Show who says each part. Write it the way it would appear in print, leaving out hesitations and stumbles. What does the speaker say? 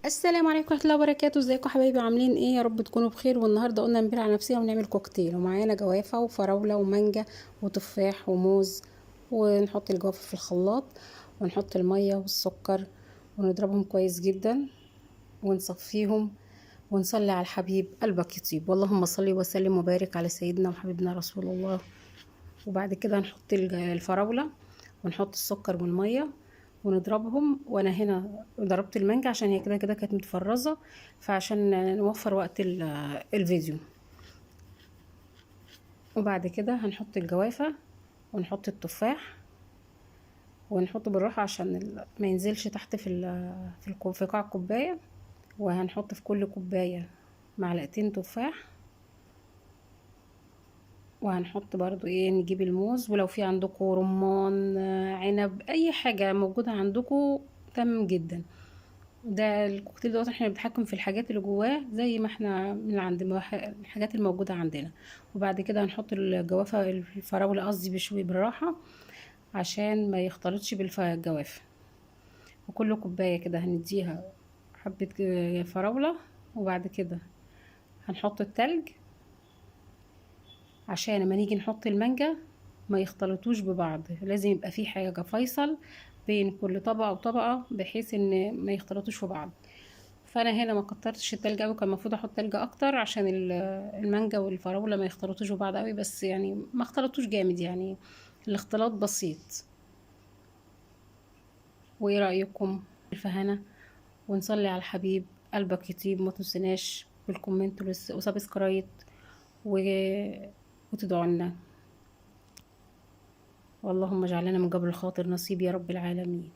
Speaker 1: السلام عليكم ورحمة الله وبركاته. ازيكم حبايبي؟ عاملين ايه؟ يا رب تكونوا بخير. والنهارده قلنا نبيع على نفسنا ونعمل كوكتيل، ومعانا جوافه وفراوله ومانجا وتفاح وموز، ونحط الجوافه في الخلاط ونحط المية والسكر ونضربهم كويس جدا ونصفيهم ونصلي على الحبيب قلبك يطيب. واللهم صل وسلم وبارك على سيدنا وحبيبنا رسول الله. وبعد كده هنحط الفراوله ونحط السكر والمية ونضربهم. وانا هنا ضربت المانجا عشان هي كده كده كانت متفرزه، فعشان نوفر وقت الفيديو. وبعد كده هنحط الجوافه ونحط التفاح ونحطه بالراحة عشان ما ينزلش تحت في قاع الكوباية. وهنحط في كل كوباية معلقتين تفاح، وهنحط برضو ايه، نجيب الموز، ولو في عندكم رمان، عنب، اي حاجة موجودة عندكم تمام جدا. ده الكوكتيل دوت احنا بنتحكم في الحاجات اللي جواه زي ما احنا من عند الحاجات الموجودة عندنا. وبعد كده هنحط الجوافه، الفراوله قصدي، بشوي بالراحة عشان ما يختلطش بالجوافه. وكل كوباية كده هنديها حبه فراوله. وبعد كده هنحط التلج عشان لما نيجي نحط المانجا ما يختلطوش ببعض، لازم يبقى في حاجة فيصل بين كل طبقه وطبقه بحيث ان ما يختلطوش في بعض. فانا هنا ما كترتش التلج قوي، كان المفروض احط تلج اكتر عشان المانجا والفراوله ما يختلطوش ببعض قوي، بس ما اختلطوش جامد، الاختلاط بسيط. وايه رايكم؟ الفهانه. ونصلي على الحبيب قلبك يطيب. ما تنسناش بال comment و subscribe وتدعوا لنا. واللهم اجعل لنا من جبر الخاطر نصيب يا رب العالمين.